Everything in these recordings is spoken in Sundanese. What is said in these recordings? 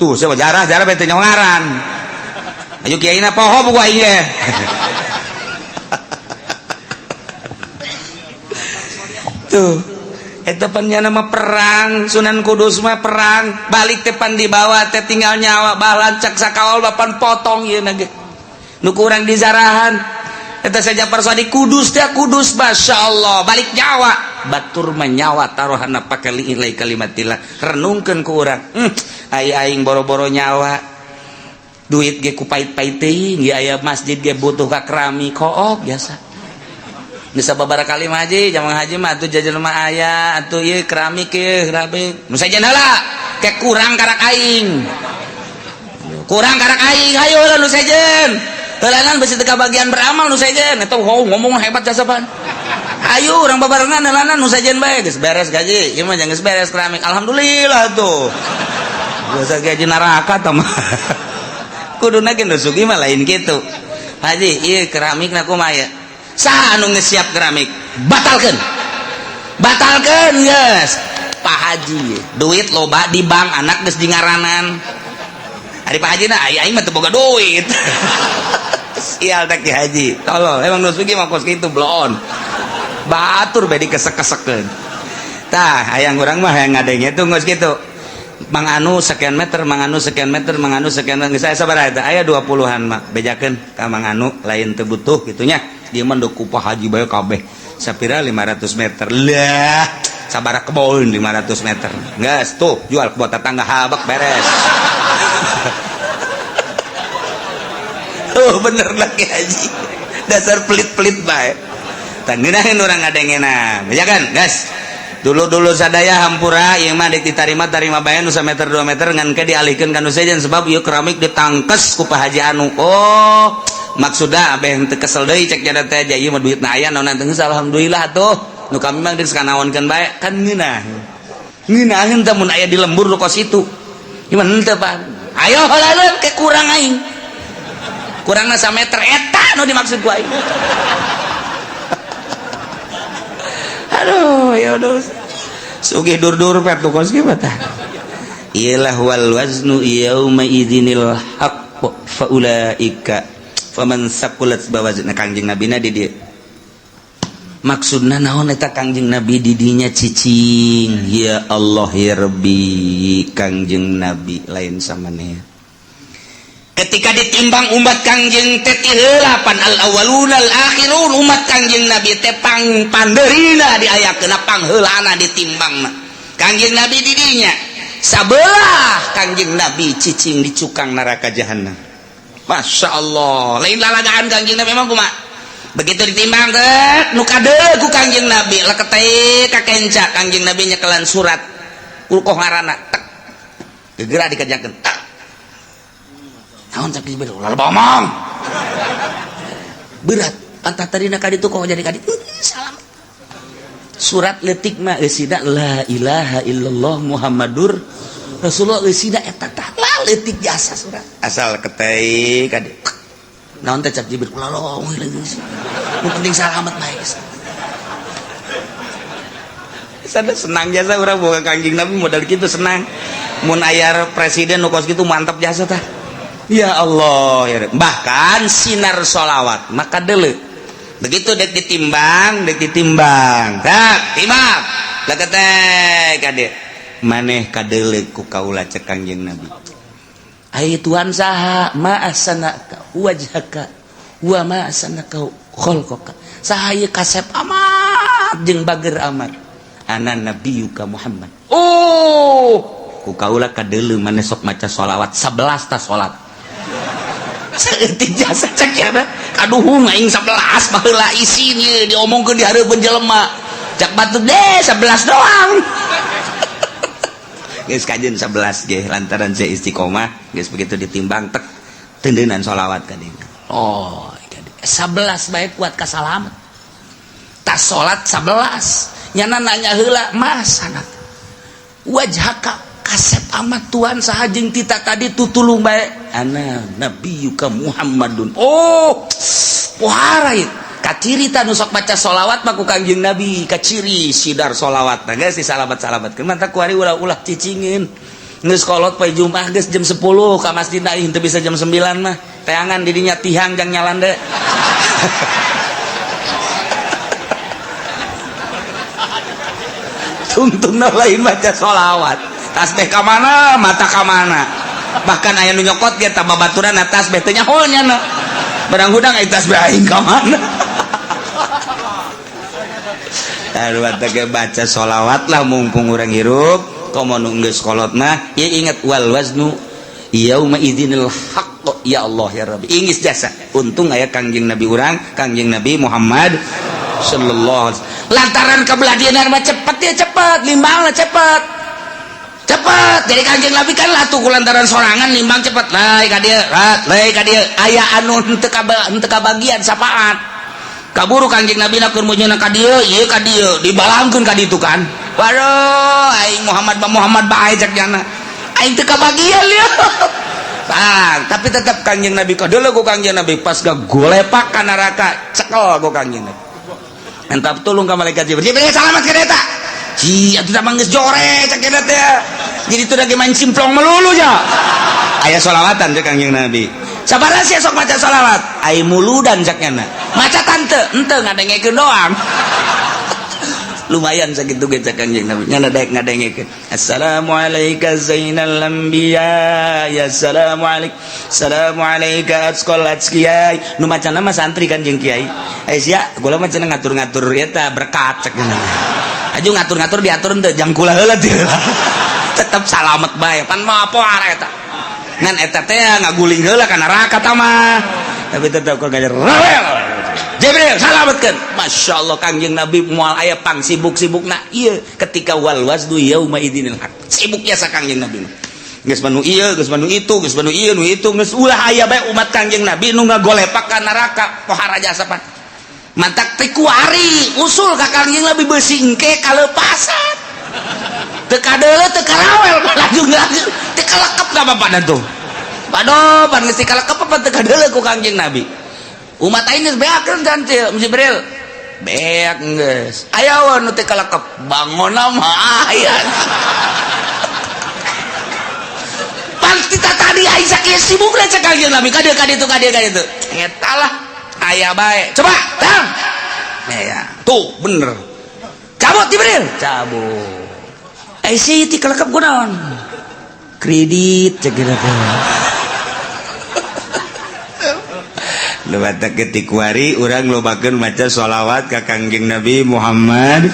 Tuh siapa jarah jarah bete nyongaran. Ayo kiai na poho buku aing ge. Tuh eta pan nya nama perang Sunan Kudus mah perang balik teh pan dibawa teh tinggal nyawa balancak sakawal bapan potong ieu na ge. Nu kurang dizarahan eta saja persadi Kudus teh Kudus masyaallah balik nyawa batur mah nyawa taruhanna pake liilai kalimatillah renungkeun ku urang. Ai aing boro-boro nyawa duit ge ku pait-pait teuing ge aya masjid ge butuh ka keramik kook biasa bisa babara kali mah haji jamang haji mah atuh jajan mah aya atuh ieu keramik ieu keramik nu sejen heula ke kurang karak aing kurang karak aing hayu heula nu sejen heulanan besi teu kabagian beramal nu sejen eta oh, ngomong hebat jasa pan ayo urang babarengan heulanan nu sejen bae geus beres gaji ieu mah geus beres keramik alhamdulillah tuh biasa gaji neraka tah mah kuduna ge nu sugih mah lain kitu haji ieu keramikna kumaha ya saha anu geus siap keramik batalkeun batalkeun geus Pak Haji duit loba di bank anak geus dingaranan ari Pak Haji na ai aing mah teu boga duit sial teh Ki Haji tolol emang nu sugih mah kos kitu bloon batur bae dikesek-kesekeun tah hayang urang mah hayang ngadenge tuh geus kitu Mang Anu sekian meter, Mang Anu sekian meter, Mang Anu sekian meter. Geus aya sabaraha eta? Aya 20-an mah. Bejakeun ka Mang Anu lain teu butuh kitu nya. Dia mah ku Pak Haji bae kabeh. Sapira 500 meter. Lah, sabaraha kebon 500 meter. Geus tuh jual kebon tetangga habak beres. Oh bener lah Ki Haji. Dasar pelit-pelit bae. Tah ngeunaheun urang ngadengena. Bejakeun, geus. Dulu-dulu sadaya hampura ieu mah deuk ditarima tarima bae nu sameter 2 meter ngan ke dialihkeun ka nu sejen sebab ieu keramik ditangkes ku Pak Haji anu. Oh, maksudna abeh teu kesel deui cek jada teh aja ieu mah duitna aya naon teh alhamdulillah tuh. Nu kami mah geus kanaonkeun bae kan ngeunah. Ngeunaheun teh mun aya di lembur nu kos itu. Gimana henteu Pak? Ayo heula ke kurang aing. Kurangna sameter eta nu dimaksud ku aing. Aduh, ya udah. Sugih dur-dur pet kos kieu tah. Iyalah wal waznu yauma idzinil haqq fa ulaika faman saqulat bawazna Kangjeng Nabi na di dieu. Maksudna naon eta Kangjeng Nabi di dinya cicing? Ya Allah ya Rabbi, Kangjeng Nabi lain samaneh. Ketika ditimbang umat Kangjeng teh ti heula pan al awwaluna al akhirun umat Kangjeng Nabi teh pang pandeurina diayakeun pangheulana ditimbangna. Kangjeng Nabi di dinya sabelah Kangjeng Nabi cicing di cukang neraka jahanam. Masya Allah, lain lalagaan Kangjeng Nabi emang kumaha? Begitu ditimbang teh nu kadeuleu ku Kangjeng Nabi leketeh ka kenca Kangjeng Nabi nyekelan surat ulkoh ngaranna tek gegera dikerjakeun tek. Naon cak Jibril ulah bomong. Berat pantat tadina ka ditu kok jadi ka ditu salam. Surat leutik mah eusina la ilaha illallah Muhammadur Rasulullah eusina eta tah la leutik jasa surat. Asal ketei ka ditu. Naon teh cak Jibril ulah lomong geus. Nu penting salamet bae geus. Sada senang jasa urang boga Kangjeng Nabi modal kitu senang. Mun aya presiden nu kos kitu mantap jasa tah. Ya Allah ya. Bahkan sinar sholawat maka dele begitu dek ditimbang tak timbang leketek kade maneh kadele ku kaula cek Kangjeng Nabi ai Tuhan saha ma asanaka wajhaka wa ma asanaka khalqaka saha ieu kasep amat jeung bager amat ana nabiyuka Muhammad. Oh ku kaula kadele maneh sok maca sholawat 11 ta salat saeutik jasa cek ya kaduhung aing 11 baheula isin ieu diomongkeun di hareupeun jelema cak batu deh 11 doang geus kajeun 11 ge lantaran saya istiqomah geus begitu ditimbang tek tendeunan sholawat ka dieu. Oh 11 bae kuat ka salamet tas salat 11 nyana nanya heula mas anak wajhaka kasep amat Tuhan saha jeung tita tadi tutulung bae ana nabiyuka Muhammadun. Oh pohara ieu kaciri ta nu sok baca sholawat mah ku Kangjeng Nabi kaciri sidar sholawat nah geus disalamat-salamatkeun mantap ku ari ulah-ulah cicingin. Geus kolot poe Jumat geus jam 10 ka masjid da teu bisa jam 9 mah. Teangan didinya tihang jang nyalande. Tungtungna lain maca sholawat. Tasbih ka mana, mata ka mana. Bahkan aya nu nyokot ge tah babaturan tasbih teh nyaho nya. Barang hudang aya tasbih aing ka mana. Aduh, baca sholawat lah mumpung urang hirup. Komo nu geus kolot mah ieu ingat wal waznu yauma idzinil haqq ya Allah ya Rabbi. Ingis jasa untung aya Kangjeng Nabi urang, Kangjeng Nabi Muhammad sallallahu alaihi wasallam. Lantaran kabelah mah cepet ya cepet, nimbangna cepet. Cepet. Jadi Kangjeng Nabi kan latuh ku lantaran sorangan nimbang cepet. Lai ka dieu, lai ka dieu. Aya anu henteu kabagian sapaat. Kaburu Kangjeng Nabi na keur mujuna ka dieu, ieu ka dieu, dibalangkeun ka ditu kan. Waduh, aing Muhammad ba Muhammad bae cek jana. Aing teu kabagian lieu. Tang, tapi tetap Kangjeng Nabi kadeuleu ku Kangjeng Nabi pas gagolepak ka neraka, cekel ku Kangjeng Nabi. Entap tulung ka malaikat Jibril. Jibril salamat ka eta. Ci, atuh da geus jore cek eta teh. Jadi teu da main simplong melulu nya. Aya sholawatan cek Kangjeng Nabi. Sabaraha sia sok maca sholawat? Ai muludan cek nyana. Maca tante, henteu ngadengekeun doang. Lumayan sakitu ge cek Kangjeng Nabi. Nyana daek ngadengekeun. Assalamualaikum zainal anbiya. Ya assalamualaikum. Assalamualaikum atqal atqiyai. Nu macana mah santri kan jeung kiai. Eh sia, kula mah cenah ngatur-ngatur eta berkat cek nyana. Aju ngatur-ngatur diatur henteu jang kula heula teu. Tetep salamet bae. Pan mah poar eta. Ngan eta teh ngaguling heula ka neraka ta mah. Tapi tetep kok ngajar rawel. Jibril salametkeun. Masya Allah Kangjeng Nabi moal aya pang sibuk-sibukna ieu ketika wal waznu yauma idzinil haq. Sibuk biasa Kangjeng Nabi. Geus manu ieu, geus manu itu, geus manu ieu, nu itu, geus ulah aya bae umat Kangjeng Nabi nu ngagolepak ka neraka pohara jasa pan. Mantak teh kuari usul ka Kangjeng Nabi beusi engke kalepasan. Teu kadeuleu teu karawel laju-laju teu kalekep ka bapana tuh. Waduh, pan geus teu kalekep apa teu kadeuleu ku Kangjeng Nabi. Umat aing geus beakeun kan Jibril. Beak geus. Aya we nu teu kalekep, bangonna mah aya. Pan kita tadi aing sakieu sibukna cek Kangjeng Nabi ka dieu ka ditu ka dieu ka ditu. Eta lah aya bae. Coba, tang. Ya, tuh bener. Cabut Jibril, cabut. Eh sih ti kalekep kunaon? Kredit cek kita teh. Lewat ketikuari urang lobakeun maca sholawat ka Kangjeng Nabi Muhammad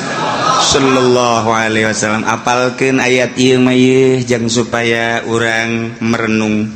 sallallahu alaihi wasallam. Apalkeun ayat ieu mah ieu jang supaya urang merenung.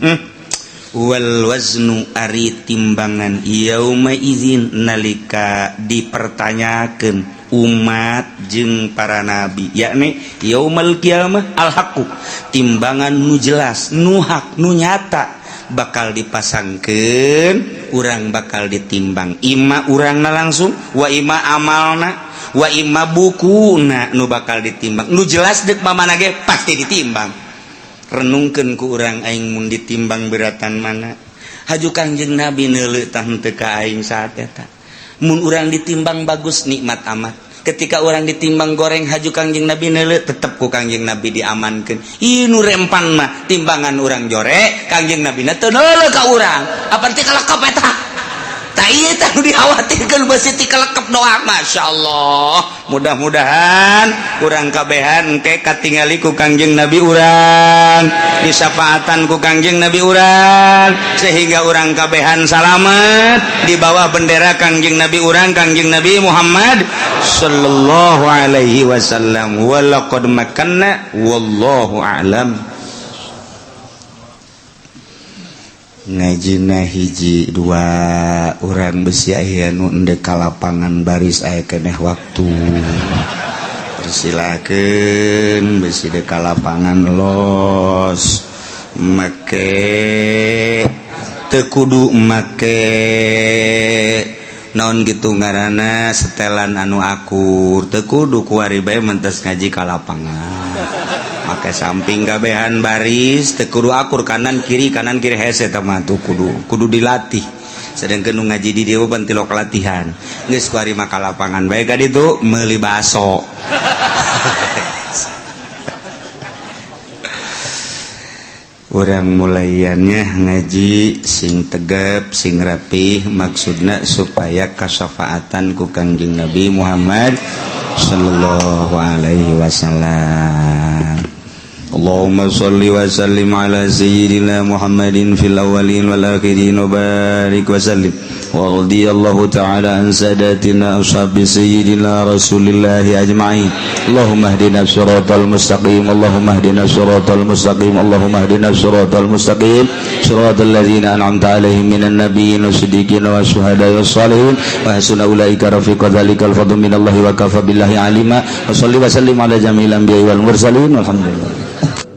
Wal waznu ari timbangan yauma idzin nalika dipertanyakeun umat jeung para nabi, yakni yaumal qiyamah al haqqu, timbangan nu jelas, nu hak, nu nyata bakal dipasangkeun, urang bakal ditimbang. Ima urangna langsung, wa ima amalna, wa ima bukuna nu bakal ditimbang. Nu jelas deuk mamana ge pasti ditimbang. Renungkeun ku urang aing mun ditimbang beratan mana. Haju Kangjeng Nabi neuleuh tah henteu ka aing saat eta. Mun urang ditimbang bagus nikmat amat. Ketika orang ditimbang goreng haju Kangjeng Nabi neuleuh tetep ku Kangjeng Nabi diamankeun. Ieu nu rempan mah timbangan urang jore, Kangjeng Nabi na teu neuleuh ka urang. Apa teh kalekep eta? Tah ieu teh nu dikhawatirkeun beusi ti kalekep doang. Masyaallah. Mudah-mudahan urang kabehan engke katingali ku Kangjeng Nabi urang, disafaatan ku Kangjeng Nabi urang, sehingga urang kabehan salamet di bawah bendera Kangjeng Nabi urang, Kangjeng Nabi Muhammad sallallahu alaihi wasallam. Walaqad makanna wallahu a'lam. Ngajina hiji dua orang besi aya nu endek ka lapangan baris aya keneh waktu. Persilakeun besi dek ka lapangan los make teu kudu make naon gitu ngaranna setelan anu akur, teu kudu kuari bae mentes ngaji ka lapangan. Make samping kabehan baris teu kudu akur kanan kiri hese teh mah tuh kudu dilatih. Sedangkan nu ngaji di dieu pan tilok latihan. Geus kuari mah ka lapangan bae ka ditu meuli baso. Urang mulaiannya ngaji sing tegap, sing rapih, maksudna supaya kasyafaatan ku Kangjeng Nabi Muhammad sallallahu alaihi wasallam. Allahumma salli wa sallim ala sayyidina Muhammadin fil awwalin wal akhirin wa barik wa sallim. Wa radiyallahu ta'ala an sadatina ashabi sayyidina Rasulillah ajma'in. Allahumma hdina siratal mustaqim. Allahumma hdina siratal mustaqim. Allahumma hdina siratal mustaqim. Siratal ladzina an'amta alaihim minan nabiyyin wasiddiqin wasyuhada'i wassalihin wa hasuna ulaika rafiqa. Dzalikal fadlu minallahi wa kafa billahi alima. Wa salli wa sallim ala jami'il anbiya'i wal mursalin, walhamdulillah.